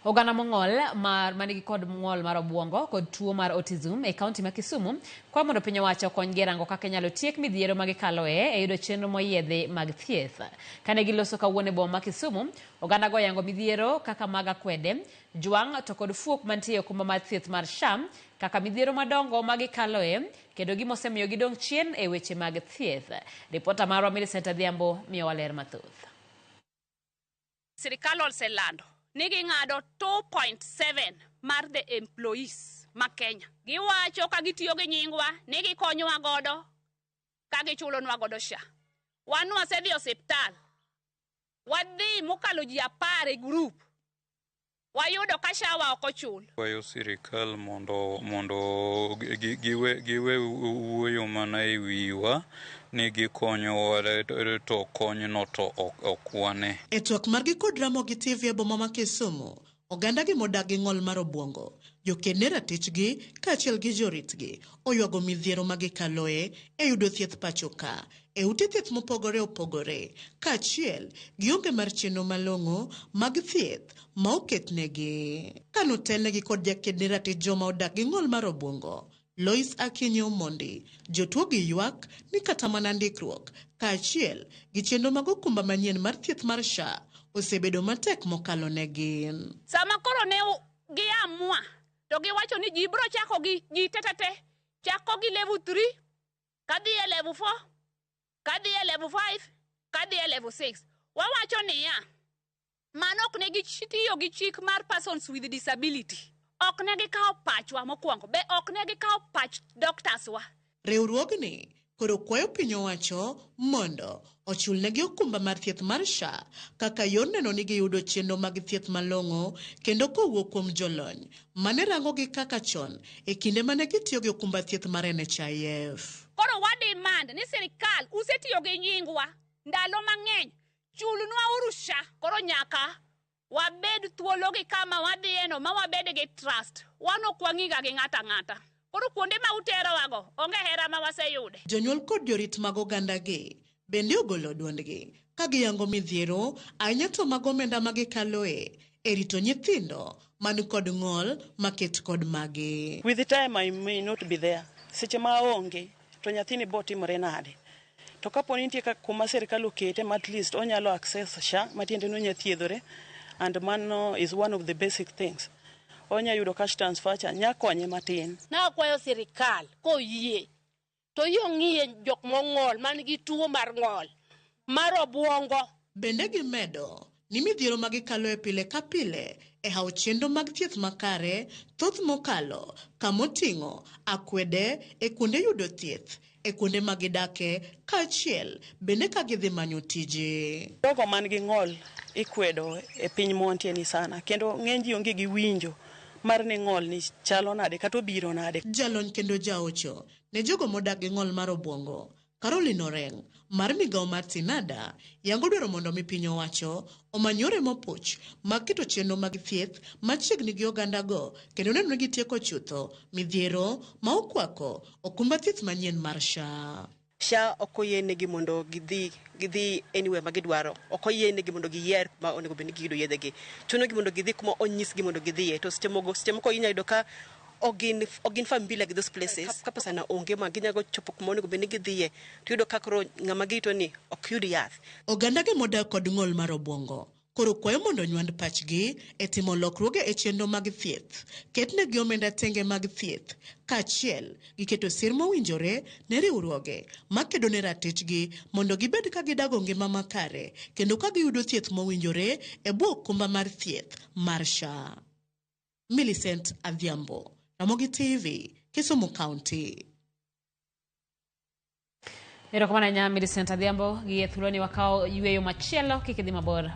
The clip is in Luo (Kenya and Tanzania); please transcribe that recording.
Oganda mong'ol mar manigi kod ng'ol mar obuongo kod tuo mar autism e kaunti ma Kisumu kwayo mondo piny owacho okonygi e rango kaka inyalo tiek midhiero ma gikaloe e yudo chenro moyiedhi mag thieth. Kane giloso kawuono e boma ma Kisumu, oganda go oyango midhiero kaka mag akwede, jwang' to kod fuok mantie e okumba mar thieth mar SHA kaka midhiero madongo ma gikaloe kendo gima osemiyo gidong' chien e weche mag thieth. Ripota marwa Millicent Adhiambo miyowa ler mathoth. Sirikal oselando ni ging'ado 2.7 mar the employees ma Kenya. Giwacho ka gitiyo gi nyingwa ni gikonyowa godo ka gichulonwa godo SHA. Wan wasedhi osiptal, wadhi mokalo ji 10 e group, wayudo ka SHA wa ok ochul. Kwayo sirikal mondo giwe wuoyo mana e wiwa ni gikonyowa to konyno to ok wane. E twak margi kod Ramogi TV e boma ma Kisumu, oganda gi modak gi ng'ol mar obuongo, joked ne ratichgi kaachiel gi joritgi oywago midhiero ma gikaloe e yudo thieth pacho ka e ute thieth mopogore opogore kaachiel gi onge mar chenro malong'o mag thieth ma oketnegi. Kanotelnegi kod jaked ne ratich joma odak gi ng'ol mar obuongo, Lois Akinyi Omondi, jotuo gi ywak ni kata mana ndikruok kaachiel gi chenro mag okumba manyien mar thieth mar SHA osebedo matek mokalo ne gin. Sama koro ne giamua to giwacho ni ji biro chako gi ji tetete chako gi level 3 kadhi e level 4 kadhi e level 5 kadhi e level 6. Wawacho niya, mano ok ne gitiyo gi chik mar persons with disability. Ok ne gikawo pachwa mokwongo, be ok ne gikawo pach doctors wa. Riwruogni koro kwayo piny owacho mondo ochulnegi okumba mar thieth mar SHA kaka yor neno ni giyudo chenro mag thieth malong'o kendo kowuok kuom jolony mane rangogi kaka chon e kinde mane gitiyo gi okumba thieth mar NHIF. Koro wa demand ni sirikal usetiyo gi nyingwa ndalo mang'eny, chulnwa uru SHA. Koro nyaka wabed thuolo gi kama wadhiyeno ma wabed gi trust. Wan ok wang'iga gi ng'ato ang'ata. Koro kuonde ma uterowago onge hera ma waseyude. Jonyuol kod jorit mag ogandagi bende ogolo duondgi ka giyango midhiero ahinya to mag omenda ma gikaloe e rito nyithindo man kod ng'ol maket kod magi. With the time I may not be there. Seche ma aonge to nyathini bo timore nade? To kapo ni nitie kuma sirikal okete ma at least onyalo access SHA, matiende ni onya thiedhore, and mano is one of the basic things. Onya yudo cash transfer cha, nya konye matin. Nakwayo sirikal koyie to yie ong'iye jok mong'ol man gi tuo mar ng'ol mar obuongo. Bende gimedo ni midhiero ma gikaloe pile ka pile e hawo chenro mag thieth makare thoth mokalo kamoting'o akwede e kuonde yudo thieth e kuonde ma gidake kaachiel bende ka gidhi manyo tije. Jogo man gi ng'ol ikwedo e piny mwantie ni sana, kendo ng'eny ji onge gi winjo mar ni ng'ol ni chalo nade kata obiro nade. Jalony kendo jaocho ne jogo modak gi ng'ol mar obuongo Caroline Oreng mar migawo mar Tinada yango dwaro mondo mi piny owacho omany yore mopuch mag keto chenro mag thieth machiegni gi ogandago kendo neno ni gitieko chutho midhiero ma okwako okumba thieth manyien mar SHA. SHA ok oyienegi mondo gidhi anywhere ma gidwaro. Ok oyienegi mondo giyier kuma onego bed ni giyudo yedhegi. Chunogi mondo gidhi kuma onyisgi mondo gidhiye. To seche moko inyalo yudo ka ok gin familiar gi those places. Ka pesa na onge ma ginyalo chopo kuma onego bed ni gidhiye, to iyudo ka koro ng'ama girito ni ok yud yath. Oganda gi modak kod ng'ol mar obuongo koro kwayo mondo onywand pachgi e timo lokruoge e chenro mag thieth, ketnegi omenda tenge mag thieth, kaachiel gi keto sir mowinjore ne riwruoge makedo ne ratichgi mondo gibed ka gidago ngima makare kendo ka giyudo thieth mowinjore e bwo okumba mar thieth mar SHA. Millicent Adhiambo, Ramogi TV, Kisumu County. Erokamano ahinya Millicent Adhiambo gi e thuoloni wakawo yweyo machielo kik idhi mabor.